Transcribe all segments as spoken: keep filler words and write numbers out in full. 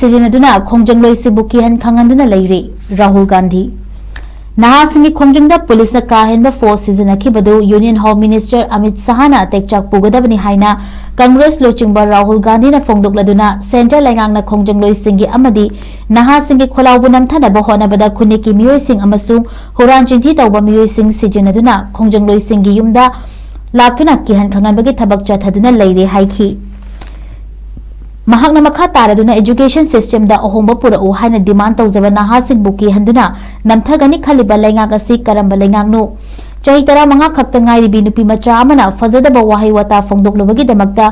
ꯁꯤꯖꯤꯟꯅꯗꯨꯅ ꯈꯣꯡꯖꯪꯂꯣꯏꯁꯤꯡꯕꯨ ꯀꯤꯍꯟ ꯈꯪꯍꯟꯗꯨꯅ ꯂꯩꯔꯤ꯫ ꯔꯥꯍꯨꯜ ꯒꯥꯟꯙꯤ꯫ ꯅꯍꯥꯁꯤꯡꯒꯤ ꯈꯣꯡꯖꯪꯗ ꯄꯨꯂꯤꯁꯅ ꯀꯥ ꯍꯦꯟꯕ ꯐꯣꯔꯁ ꯁꯤꯖꯤꯟꯅꯈꯤꯕꯗꯨ Union Home Minister ꯑꯃꯤꯠ ꯁꯍꯥꯅ ꯇꯦꯛꯆꯥꯛ ꯄꯨꯒꯗꯕꯅꯤ ꯍꯥꯏꯅ ꯀꯪꯒ꯭ꯔꯦꯁ ꯂꯨꯆꯤꯡꯕ ꯔꯥꯍꯨꯜ ꯒꯥꯟꯙꯤꯅ ꯐꯣꯡꯗꯣꯛꯂꯗꯨꯅ centre ꯂꯩꯉꯥꯛꯅ ꯈꯣꯡꯖꯪꯂꯣꯏꯁꯤꯡꯒꯤ ꯑꯃꯗꯤ ꯅꯍꯥꯁꯤꯡꯒꯤ ꯈꯣꯜꯂꯥꯎꯕꯨ ꯅꯝꯊꯅꯕ ꯍꯣꯠꯅꯕꯗ ꯈꯨꯟꯅꯤꯛꯀꯤ ꯃꯤꯑꯣꯏꯁꯤꯡ ꯑꯃꯁꯨꯡ ꯍꯨꯔꯥꯟ ꯆꯤꯟꯊꯤ ꯇꯧꯕ ꯃꯤꯑꯣꯏꯁꯤꯡ ꯁꯤꯖꯤꯟꯅꯗꯨꯅ ꯈꯣꯡꯖꯪꯂꯣꯏꯁꯤꯡꯒꯤ ꯌꯨꯝꯗ ꯂꯥꯛꯇꯨꯅ ꯀꯤꯍꯟ ꯈꯪꯍꯟꯕꯒꯤ ꯊꯕꯛ ꯆꯠꯊꯗꯨꯅ ꯂꯩꯔꯦ ꯍꯥꯏꯈꯤ꯫ ꯃꯍꯥꯛꯅ ꯃꯈꯥ ꯇꯥꯔꯗꯨꯅ education systemꯗ ꯑꯍꯣꯡꯕ ꯄꯨꯔꯛꯎ ꯍꯥꯏꯅ demand ꯇꯧꯖꯕ ꯅꯍꯥꯁꯤꯡꯕꯨ ꯀꯤꯍꯟꯗꯨꯅ ꯅꯝꯊꯒꯅꯤ ꯈꯜꯂꯤꯕ ꯂꯩꯉꯥꯛ ꯑꯁꯤ ꯀꯔꯝꯕ ꯂꯩꯉꯥꯛꯅꯣ? ꯆꯍꯤ ꯇꯔꯥꯃꯉꯥ ꯈꯛꯇ ꯉꯥꯏꯔꯤꯕꯤ ꯅꯨꯄꯤ ꯃꯆꯥ ꯑꯃꯅ ꯐꯖꯗꯕ ꯋꯥꯍꯩ ꯋꯥꯇꯥ ꯐꯣꯡꯗꯣꯛꯂꯨꯕꯒꯤꯗꯃꯛꯇ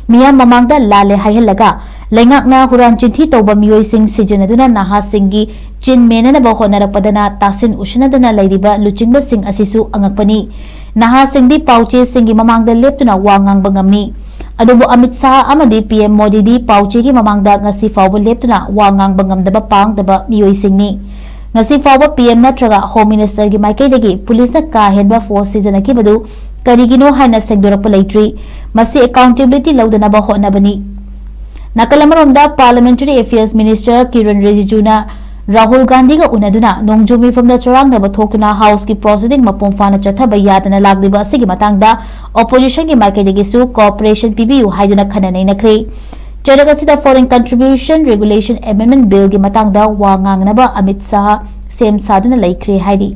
ꯃꯤꯌꯥꯝ ꯃꯃꯥꯡꯗ ꯂꯥꯜꯂꯦ ꯍꯥꯏꯍꯜꯂꯒ ꯂꯩꯉꯥꯛꯅ ꯍꯨꯔꯥꯟ ꯆꯤꯟꯊꯤ ꯇꯧꯕ ꯃꯤꯑꯣꯏꯁꯤꯡ ꯁꯤꯖꯤꯟꯅꯗꯨꯅ ꯅꯍꯥꯁꯤꯡꯒꯤ ꯆꯤꯟ ꯃꯦꯟꯅꯅꯕ ꯍꯣꯠꯅꯔꯛꯄꯗꯅ ꯇꯥꯁꯤꯟ ꯎꯁꯤꯟꯅꯗꯅ ꯂꯩꯔꯤꯕ ꯂꯨꯆꯤꯡꯕꯁꯤꯡ ꯑꯁꯤꯁꯨ ꯑꯉꯛꯄꯅꯤ꯫ ꯅꯍꯥꯁꯤꯡꯗꯤ ꯄꯥꯎꯆꯦꯁꯤꯡꯒꯤ ꯃꯃꯥꯡꯗ ꯂꯦꯞꯇꯨꯅ ꯋꯥ ꯉꯥꯡꯕ ꯉꯝꯃꯤ꯫ ꯑꯗꯨꯕꯨ ꯑꯃꯤꯠ ꯁꯥꯍ ꯑꯃꯗꯤ P M ꯃꯣꯗꯤꯗꯤ ꯄꯥꯎꯆꯦꯒꯤ ꯃꯃꯥꯡꯗ ꯉꯁꯤ ꯐꯥꯎꯕ ꯂꯦꯞꯇꯨꯅ ꯋꯥ ꯉꯥꯡꯕ ꯉꯝꯗꯕ ꯄꯥꯡꯗꯕ ꯃꯤꯑꯣꯏꯁꯤꯡꯅꯤ꯫ ꯉꯁꯤ ꯐꯥꯎꯕ P M ꯅꯠꯇ꯭ꯔꯒ Home Ministerꯒꯤ ꯃꯥꯏꯀꯩꯗꯒꯤ ꯄꯨꯂꯤꯁꯅ ꯀꯥ ꯍꯦꯟꯕ ꯐꯣꯔꯁ ꯁꯤꯖꯤꯟꯅꯈꯤꯕꯗꯨ ꯀꯔꯤꯒꯤꯅꯣ ꯍꯥꯏꯅ ꯁꯦꯡꯗꯣꯔꯛꯄ ꯂꯩꯇ꯭ꯔꯤ꯫ ꯃꯁꯤ accountability ꯂꯧꯗꯅꯕ ꯍꯣꯠꯅꯕꯅꯤ꯫ ꯅꯥꯀꯜ ꯑꯃꯔꯣꯝꯗ Parliamentary Affairs Minister Kiran ꯔꯤꯖꯤꯖꯨꯅ Rahul ꯒꯥꯟꯙꯤꯒ ꯎꯅꯗꯨꯅ ꯅꯣꯡꯖꯨ ꯃꯤꯐꯝꯗ ꯆꯔꯥꯡꯅꯕ ꯊꯣꯛꯇꯨꯅ Houseꯀꯤ proceeding ꯃꯄꯨꯡ ꯐꯥꯅ ꯆꯠꯊꯕ ꯌꯥꯗꯅ ꯂꯥꯛꯂꯤꯕ ꯑꯁꯤꯒꯤ ꯃꯇꯥꯡꯗ oppositionꯒꯤ ꯃꯥꯏꯀꯩꯗꯒꯤꯁꯨ cooperation ꯄꯤꯕꯤꯌꯨ ꯍꯥꯏꯗꯨꯅ ꯈꯟꯅ ꯅꯩꯅꯈ꯭ꯔꯦ꯫ ꯆꯩꯔꯛ ꯑꯁꯤꯗ Foreign Contribution Regulation Amendment Billꯒꯤ ꯃꯇꯥꯡꯗ ꯋꯥ ꯉꯥꯡꯅꯕ ꯑꯃꯤꯠ ꯁꯥꯍ ꯁꯦꯝ ꯁꯥꯗꯨꯅ ꯂꯩꯈ꯭ꯔꯦ ꯍꯥꯏꯔꯤ꯫